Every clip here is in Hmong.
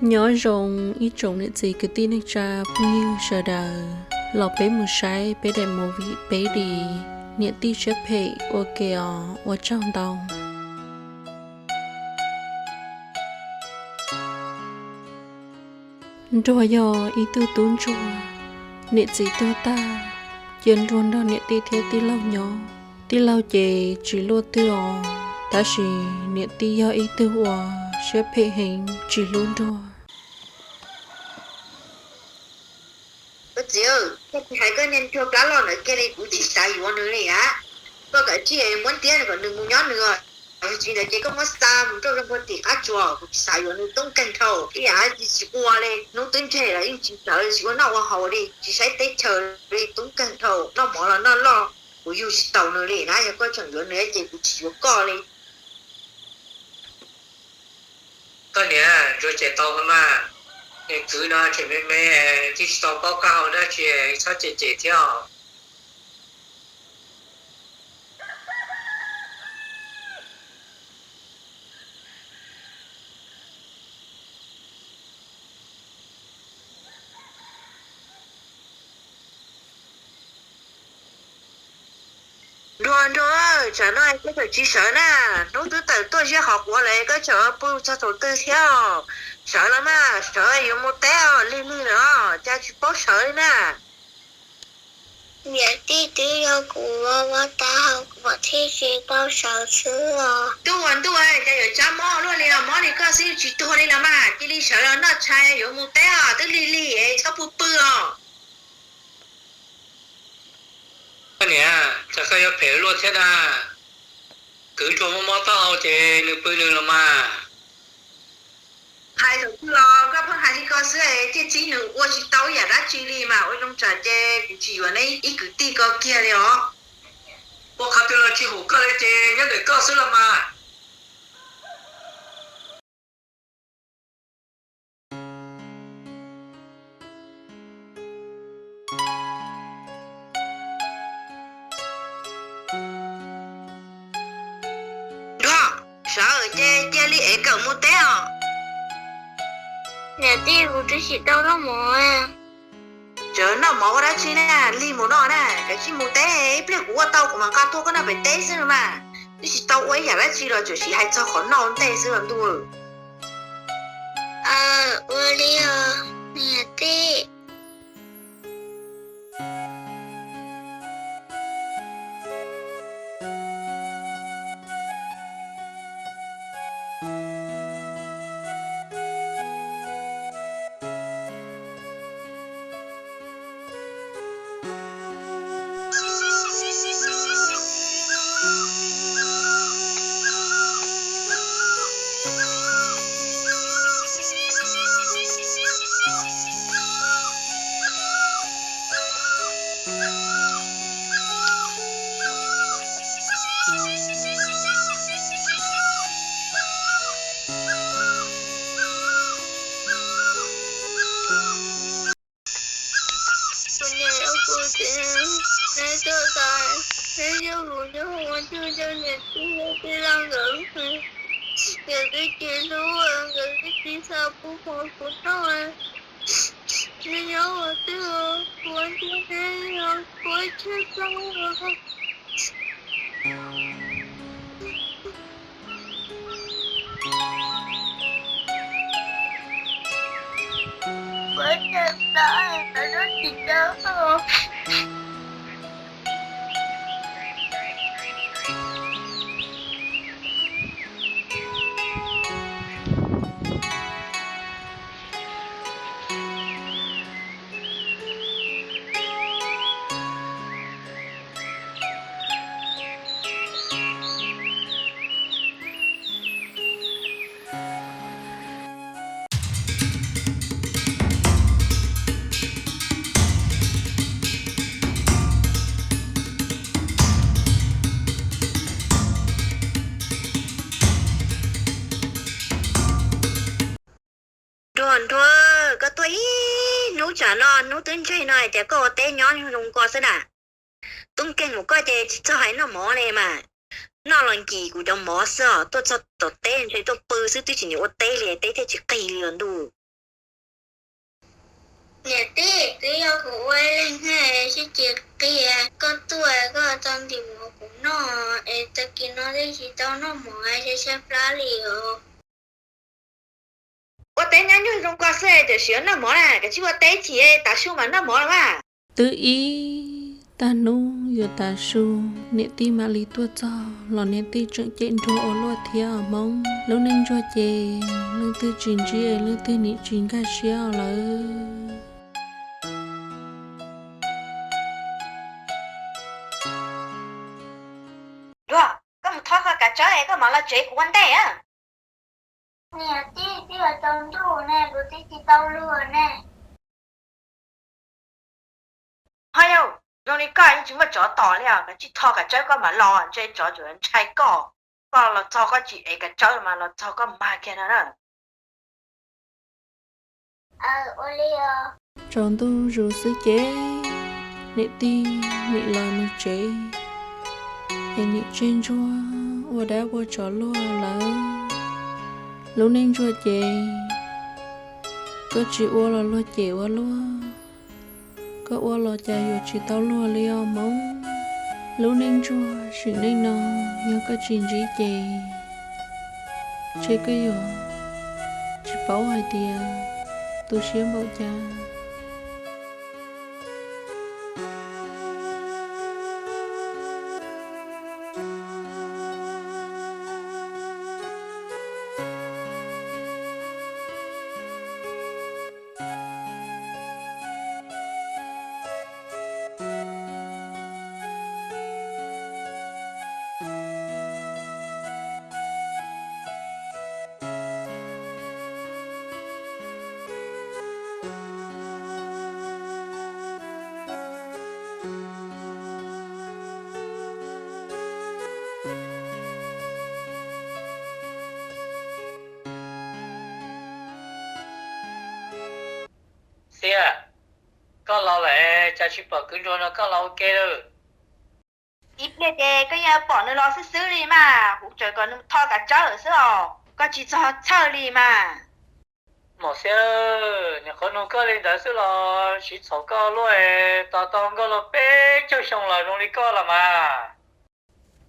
Nyob zoo ib tsoom niam txiv kwv tij neej tsa phooj ywg sawv daws, los peb mus saib peb daim movie peb li niam tij siab phem ua ke os, ua tsaug ntau. Nruag yog ib tug tub ntsuag, niam txiv tuag tag, cia Nruag nrog niam tij thiab tij laug nyob. Tij laug ces tsis luaj twg os, tab sis niam tij yog ib tug uas siab phem heev tsis hlub Nruag. Koj txiv, koj tsis hais koj niag Nruag plab loj ntawd kiag li, kuv tsis xav yuav nws li a. Koj kav tsij muab ntiab kom nws mus nyob nws os. Tsis ntawd ces koj muab xa mus rau zoo puag tim qab tsuas, kuv tsis xav yuav nws, tub nkeeg dhau ib yam dab tsi tsis ua li, hnub twb ntseg los yeej tsis sawv tsis ua noj ua haus li, tsis saib teb chaws li, tub nkeeg dhau, noj mov los noj loj, kuv yug tsis taus nws li na. Yog koj tseem yuav nws ces kuv tsis yuav koj li. Koj niam, Nruag ces tau mas, niag kwv no tseem me me, twb tsis tau paub qab hau dab tsi, txhob cem cem thiab os. Nruag, Nruag, tsam no koj tseem tsis sawv na, hnub twb tawm tuaj ziab qhov quav lawm, koj tseem pw txog thaum twg thiab? Sawv los mas, sawv yuav mus teb os, lig lig lawm os, cas tsis paub sawv li na. Niam tij twb yog kuv ua ua tas hauv kuv mam thiaj tsis tau sawv xwb os. Ntuj, ntuj, cas yuav tsab mob luaj li os, mob li koj xwb tsis tuag li los mas, cia li sawv los noj tshais yuav mus teb os, twb lig lig txhob pw pw os. Koj niam, cas koj yuav phem luaj thiab na, kwv Nruag mob mob taub hau ces nws pw nws los mas. Hais thaum twg los koj pheej hais li ko xwb, thiaj txib nws ua tsis tau ib yam dab tsi li mas, ua zoo tsam ces kuv tsis yuav neb ib kwv tij ko kiag li os. Ua qhov twg los tsis hum koj li ces nyob ntawm koj xwb los mas. Nruag, sawv ces cia li ev kawm mus teb os. Niam tij, kuv twb tsis tau noj mov. Tseem noj mov ua dab tsi na, lig mus noj na, kav tsij mus teb, ib pliag kuv ua tau kuv mam nqa tuaj koj noj pem teb xwb mas. Twb tsis tau ua ib yam dab tsi los tsuas sim hais txog qhov noj ntej xwb los ntuj. Ua li os niam tij. Kuv niam yog kuv txiv, neb tuaj tas, neb coj kuv nyob ua ntsuj coj niam tij tij laug nkawd, nkawd twb tsis hlub, nkawd twb tsis xav pub mov kuv noj. Neb nyob ua twg, kuv ua ntsuj neb yog kuv tshaib plab. Kuv tshaib plab, kuv twb tsis tau. Nruag, Nruag, koj tuaj ib hnub tsam no, hnub twb ntseg no hais tias koj ua teb nyob zoo ko xwb na. Tub nkeeg mus koj ces tsis txog hais noj mov li mas. Noj los nkim kuv cov mov xwb os, tuaj txog tom teb ntshe tuaj pw xwb twb tsis nim ua teb li, teb thiaj tsis qig li los ntuj. Niam tij, twb yog kuv ua ib leeg thiab sib cia qia koj tuaj, koj tau ntim mov kuv noj es tag kis no twb tsis tau noj mov, tshaib tshaib plab li os. Ua teb nyob nyuag zoo ko xwb tiam sis yuav noj mov na, koj tsis ua teb chim, tav su mas noj mov los mas. Twb ib tag hnub yuav tav su, niam tij mam li tuaj txog los niam tij tseem cem nruas ua luaj thiab os Hmoob. Lub neej ntsuag ces leej twg tsis ntsib leej twg nim tsis nkag siab lawm. Nruas, koj mus thov koj kav tsawb es koj mam los tsev kuv ua ntej. Niam tij, twb yuav tsaus ntuj ne, kuv twb tsis tau luag ne. Ho yog zoo li koj yeej tsis muaj tsov tom li os, koj tsis thov kav tsawb koj mam los, ntshe tsov tseem ntshai koj. Koj los txog koj tsis ev kav tsawb mas los txog koj mag kiag no na. Tsaus ntuj zus xwb ces niam tij nim los mus tsev, es niam tseg ntsuag ua dab ua tsov luag lawm. Lub neej ntsuag ces koj tsis ua los luag cem ua luaj, koj ua los cas yuav tsis tau luag li os Hmoob. Lub neej ntsuag sim neej no yog koj tsis ntsib ces ntshe koj yuav tsis paub hais tias tu siab npaum cas. Xiab, koj los lawm cas tsis pom kwv Ntsuag no koj los ua ke lawm? Ib pliag ces koj yeej pom nws los xwb xwb li mas, kuv tseem kom nws thov kav tsawb lawm xwb os, koj tsis txhob txhawj li mas. Mos Xiab, nyuam qhuav nug koj li ntawd xwb los siv txhaum koj luaj, tos tau nkauj luag peb caug xyoo los zoo li koj los mas.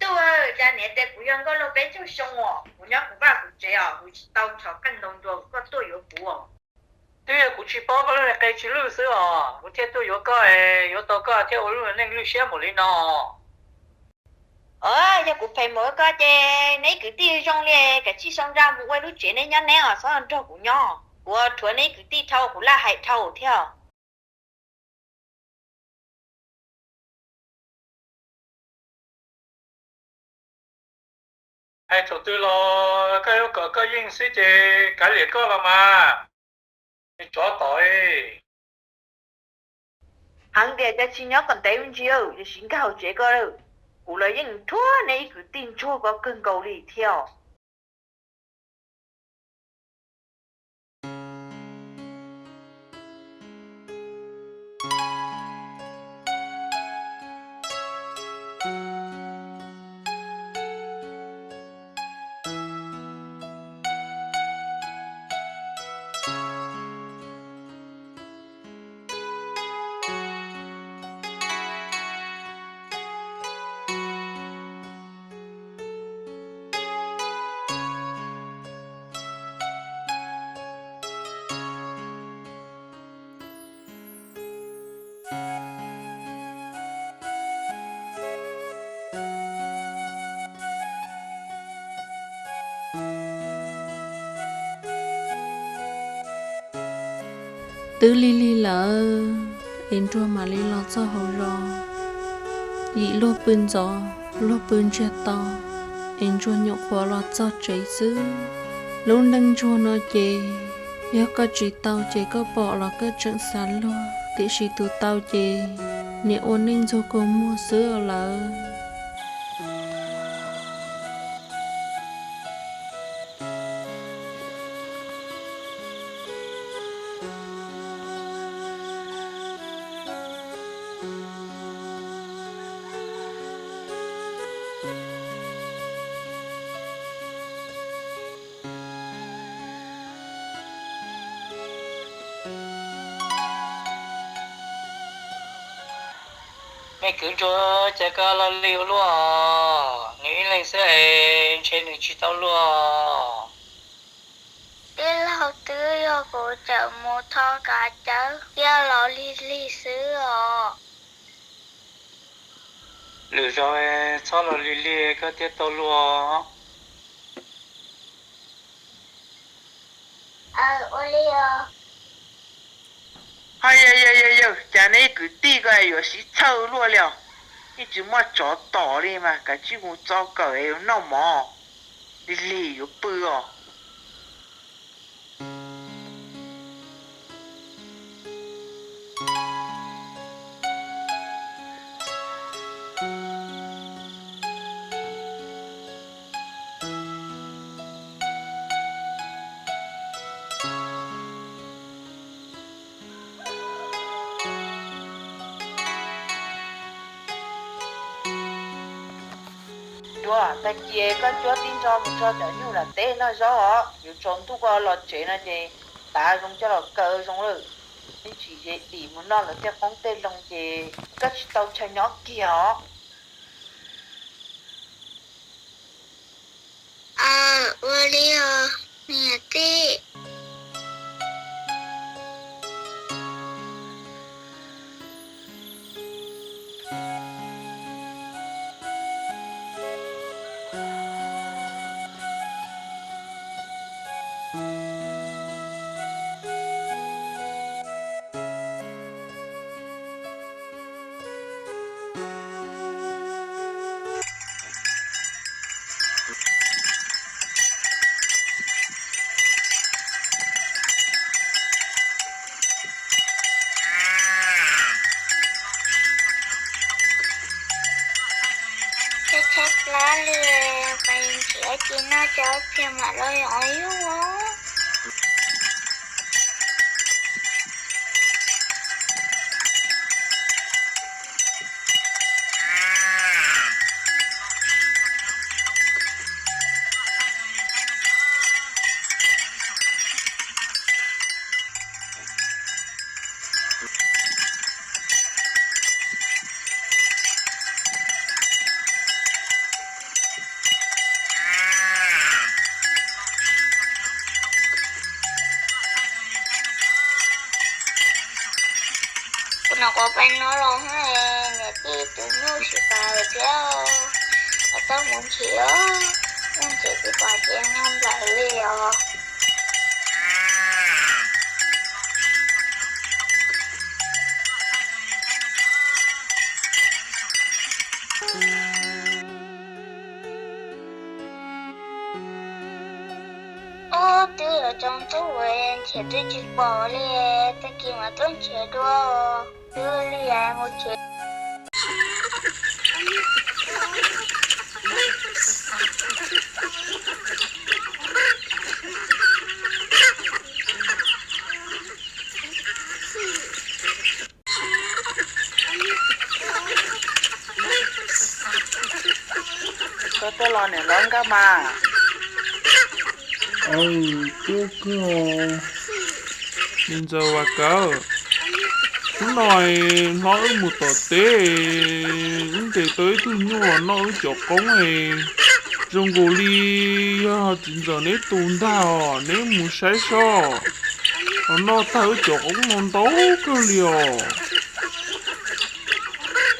Tub, cas niam tias kuv yog nkauj luag peb caug xyoo os, kuv nyob kuv vaj kuv tsev os, kuv tsis tau tshov qeej ntaus nruas koj tuaj yuav kuv os. Twb yog kuv tsis paub koj lub niag qe tsis lwj xwb os, kuv thiaj tuaj yuav koj, yuav tau koj thiaj ua lub neej lwj siab npaum li no. Yog kuv phem npaum koj ces neb ib kwv tij zoo li, kav tsij sau ntsa mus ua lub tsev neb nyob neb os, txhob nrog kuv nyob. Kuv rhuav neb ib kwv tij dhau, kuv laj hais dhau thiab. Hais thaum twg los koj yuav kom koj yeej xwb ces kav liam koj los mas, tsov tom. Heev tias cas tsis nyob kom ntev me ntsis, yog siv nkag hauv tsev koj lawm. Kuv los yeej rhuav neb ib kwv tij ntsuag ko kawg nkaus li thiab. Twb lig lig lawm es Ntsuag mam li los txog hauv zos. Yim luag pw ntxov, luag pw ntsiag to, es Ntsuag nyuam qhuav los txog tsev xwb. Lub neej Ntsuag no ces yog koj tsis tau ces koj pom los koj tseem xav luag, tiam sis tus tau ces niam ua neej ntxuag kua muag xwb lawm. Nej kwv Ntsuag, cas koj los lig ua luaj? Nws ib leeg xwb es ntshe nws tsis tau luaj. Tij laug, twb yog kuv tseem mus tho kav cawv thiaj los lig lig xwb os. Lwm zaus txhob los lig lig koj thiaj tau luaj. Ua li os. Ho yawg, yawg, yawg, yawg, cas neb kwv tij ko yuav sib txhawj luaj li os? Yeej tsis muaj tsov tom li mas kav tsij mus txo kawm es noj mov, lig lig yuav pw os. Duab, tag kis koj cuab tib ntso mus tso cov nyuj nram teb noj zaub os. Yuav tsaus ntuj koj los tsev no ces tav zoo coj los kaw zoo lawm. Yeej tsis ze dim mus noj lawv tej qoob tej loo ces koj tsis tau chaw nyob kiag os. Ua li os niam tij. Tshaib tshaib plab li, pais nrhiav ci noj cov thiaj mam los yog yug. Kuv nyuam qhuav pais no los niam tij tus nyuj tsis pais thiab, tau mus nrhiav, mus nrhiav tsis pom ces nag nplaim li os. Ob, twb yuav tsaus ntuj nrhiav twb tsis pom li, tag kis mam tuaj nrhiav dua. Twb li mus nrhiav. Koj tuaj los niam hlob nkauj mas. Tuaj kawg. Niam ntxawm Vam Kawm, hnub no hlob wb mus tom teb, wb ntes tau ib tug nyuj los noj wb cov qoob, zoo nkaus li yog txiv ntxawm neb tus ntag os, neb mus saib seb. Los noj tag wb cov qoob no ntau kawg li os.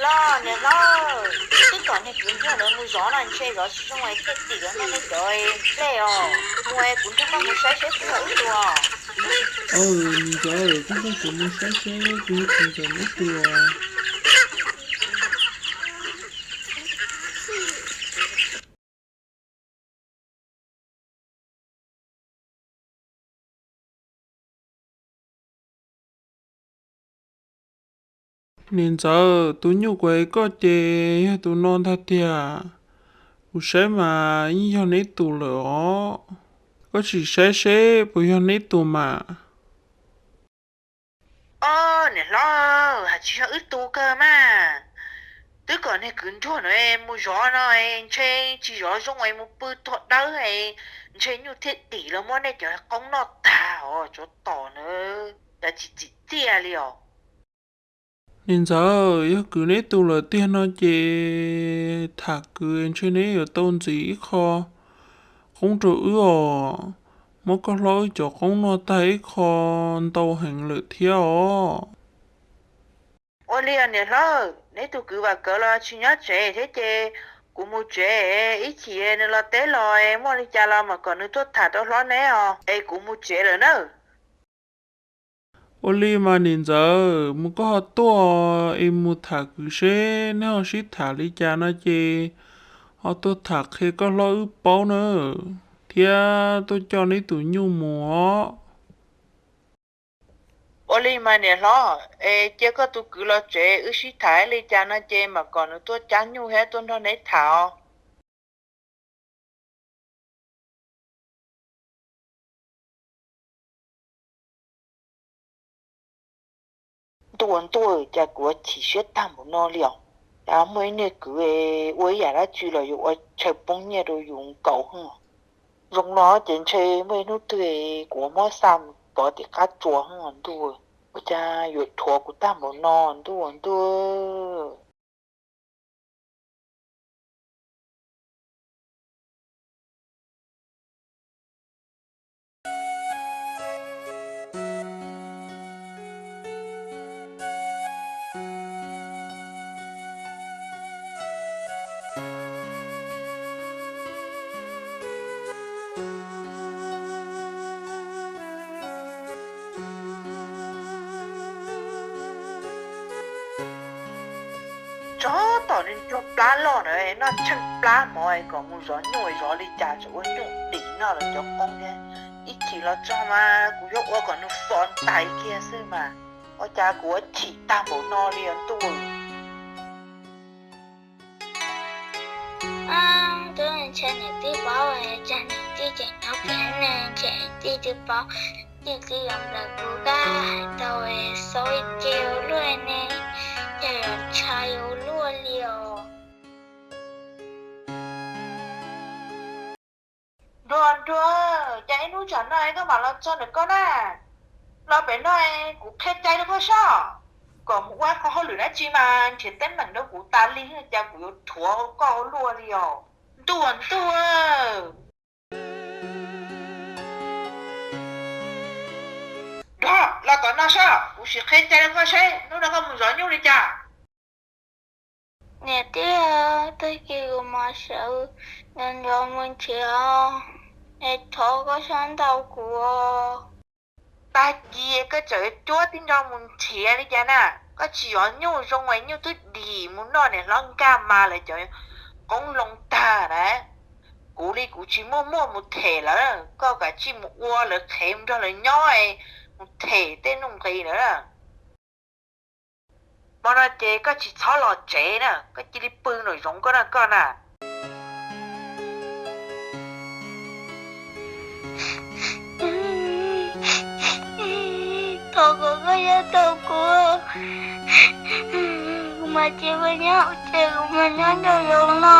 Los niam hlob, twb kom niag kwv Ntsuag lawv mus zov no ntshe zov tsis zoo es thiaj tim lawv noj nej cov nplej os. Mus es kuv nrog koj mus saib seb puas yog wb tus os. Niam ntxawm, koj nrog kuv mus saib seb puas yog txiv ntxawm neb tus os. Niam ntxawm, tus nyuj kuv ev koj ces yog tus no ntag tiag. Kuv saib mas yeej yog neb tus lawm os. Koj sim saib seb puas yog neb tus mas. Ob, niam hlob, hais tsis yog wb tus kawg mas. Twb kom niag kwv Ntsuag no mus zov no ntshe tsis zov zoo es mus pw tuag dawb es ntshe nyuj thiaj tim los muab nej cov qoob noj tag os, tsov tom na. Cas tsis txim txiaj li os. Niam ntxawm, yog kwv neb tus lawm tiag no ces tham kwv ntshe neb yuav tau ntxiv ib qho qoob rau wb os. Muab koj hlob wb cov qoob noj tag ib qho ntau heev lawm thiab os. Ua li os niam hlob, neb tus kwv Vam Kawv los tsis nyob tsev thiab ces kuv mus tsev, ib chim nws los teb los muaj li cas los mam kom nws tuaj tham rau hlob neb os, es kuv mus tsev lawm nawb. Ua li mas niam ntxawm, mus koj ho tuaj es mus tham kwv seb neb ho sib tham li cas no ces ho tuaj tham qhia koj hlob wb paub na, thiab tuaj coj neb tus nyuj mus os. Ua li mas niam hlob, es cia koj tus kwv los tsev wb sib tham li cas no ces mam kom nws tuaj cab nyuj thiab tuaj nrog neb tham os. Ntuj, ntuj, cas kuv chim siab tag npaum no li os. Cas muaj ib niag kwv ua ib yam dab tsi los yuav ua chaw poob nyiaj rau yus nkaus heev. Zoo no ces ntshe muaj ib hnub twg kuv muab xa mus pov tim qab tsuas heev ntuj. Ua cas yuav dhuav kuv tag npaum no ntuj, ntuj. Tsob tom nws nrog plab loj na, noj tsheej plab mov kom mus zov nyuj zov li cas tseem ua nyuj dim noj lawv cov qoob thiab. Ib chim los txog mas kuv yuav ua kom nws fov ntais kiag xwb mas. Ua cas kuv ua chim tag npaum no li os ntuj. Twb ntshe niam tij paub, cas niam tij tseem nyob pem ne, ntshe niam tij twb paub, tij twb yuav nplawm kuv kab hais tau xaub ib ce ua luaj ne, cas yuav ntshai ua luaj li os. Nruas, Nruas, cas ib hnub tsam no koj mam los txog ntawm koj na? Los pem no kuv qhia cai rau koj saib, kom mus ua qhov hauj lwm dab tsi mas nrhiav teeb meem rau kuv tas li, cas kuv yuav dhuav koj ua luaj li os. Ntuj, Ntuj. Nruas, los tom no saib, kuv sim qhia cai rau koj seb hnub no koj mus zov nyuj li cas. Niam tij, tag kis kuv mam sawv ntxov mus nrhiav, es thov koj sab ntaus kuv. Tag kis koj tseem cuab tib nco mus nrhiav li cas na? Koj tsis zov nyuj zoo es nyuj twb dim mus noj niam hlob Nkaj Mas lawv cov qoob loo tag na. Kuv li kuv tsis muaj muaj mus them lawv, koj kav tsij mus ua lawv qhev mus nrog lawv nyob, mus them tej nuj nqis lawm. Hmo no ces koj tsis txhob los tsev na, koj cia li pw nram zoov koj na koj na. Thov kom koj coj tau kuv, kuv mas tsis pub nyob hauv tsev, kuv mas nyob nraum zoov no.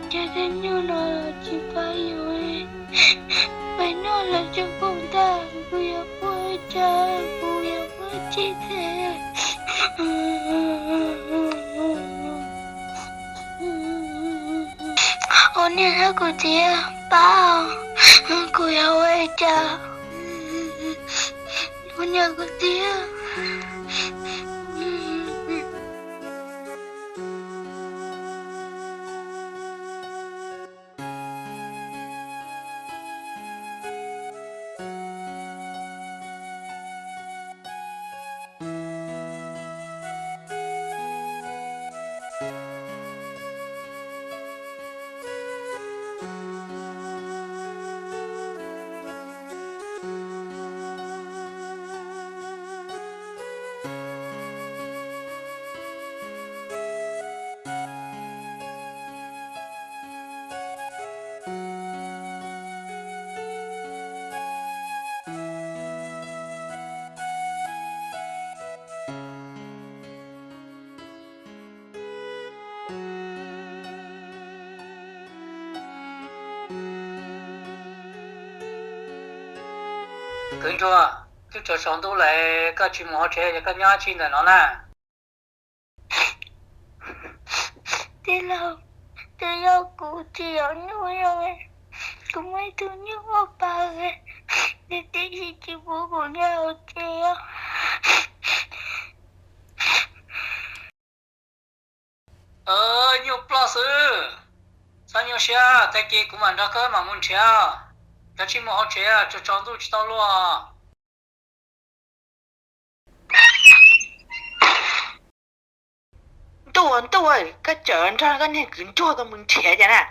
Cov nyuj no tsis pab yuav, peb noj lawv cov khoom ntag, kuv yuav ua cas, kuv yuav ua tsis tau. Ua niam, kuv txiv pab, kuv yuav ua cas, ua niam kuv txiv. Kwv Ntsuag, twb tsaus tsaus ntuj lawm, koj tsis mus hauv tsev es koj nyob tsi ntawm no na? Tij laug, twb yog kuv tsis zov nyuj zoo, kuv muaj ib tug nyuj ua pa, nws tib si tsis pub kuv nyob hauv tsev os. Nyuj ploj xwb, txhob nyuaj siab, tag kis kuv mam nrog koj mam mus nrhiav. Koj tsis mus hauv tsev, tsaus tsaus ntuj tsis tau luaj. Ntuj, ntuj, koj tseem nrog koj niag kwv Ntsuag koj mus nrhiav cas na?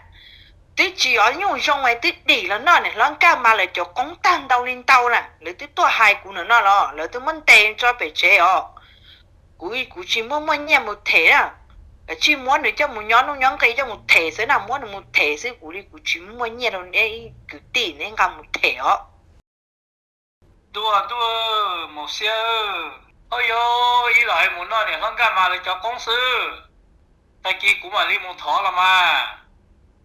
Twb tsis zov nyuj zoo es twb dim los noj niam hlob Nkaj Mas lawv cov qoob tag ntau li ntau na, lawv twb tuaj hais kuv ntawm no los lawv twb muab ntes tso pem tsev os. Kuv, kuv tsis muaj muaj nyiaj mus them na. Kav tsij muab nws coj mus nyob nuj nyob nqi coj mus them xwb na, muab nws mus them xwb, kuv li kuv tsis muaj nyiaj rau neb ib kwv tij neb nqa mus them os. Ntuj, ntuj, Maum Xiab, au yog ib los hais mus noj niam hlob Nkaj Mas lawv cov qoob xwb, tag kis kuv mam li mus thov los mas.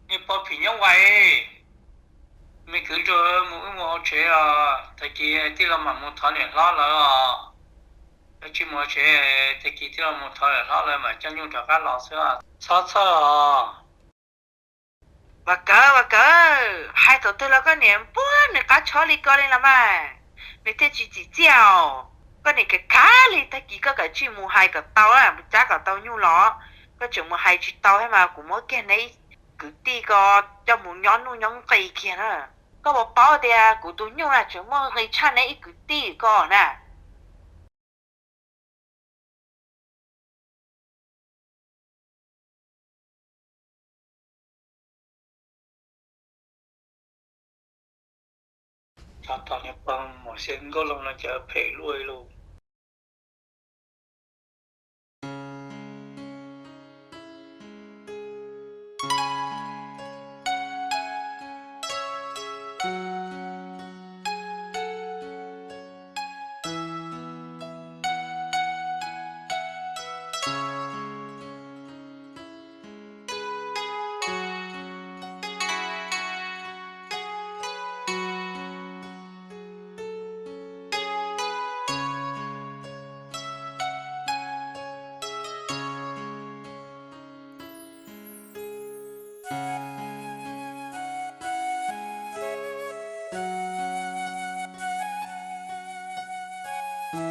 Niag pog phim nyoob vais, me kwv Ntsuag, mus wb mus hauv tsev os, tag kis tij laug mam mus thov niam hlob lawv os. Koj tsis mus hauv tsev, tag kis tij laug mus thov niam hlob lawv mam coj nyuj rov qab los xwb, txhob txhawj os. Vam Kawm, Vam Kawm, hais thaum twg los koj niam npuab nws qab tshob li ko li los mas. Nws thiaj tsis txim txiaj os. Koj niam khav khav li, tag kis koj kav tsij mus hais kom tau, mus cab kom tau nyuj los. Koj tseem mus hais tsis tau thiab mas kuv muab kiag neb ib kwv tij ko coj mus nyob nuj nyob nqi kiag na. Koj puas paub tias kuv tus nyuj na tseem muaj nqi tshaj neb ib kwv tij ko na. Cov tog niag pog Maum Xiab Nkauj Loo no cas phem luaj li lauj.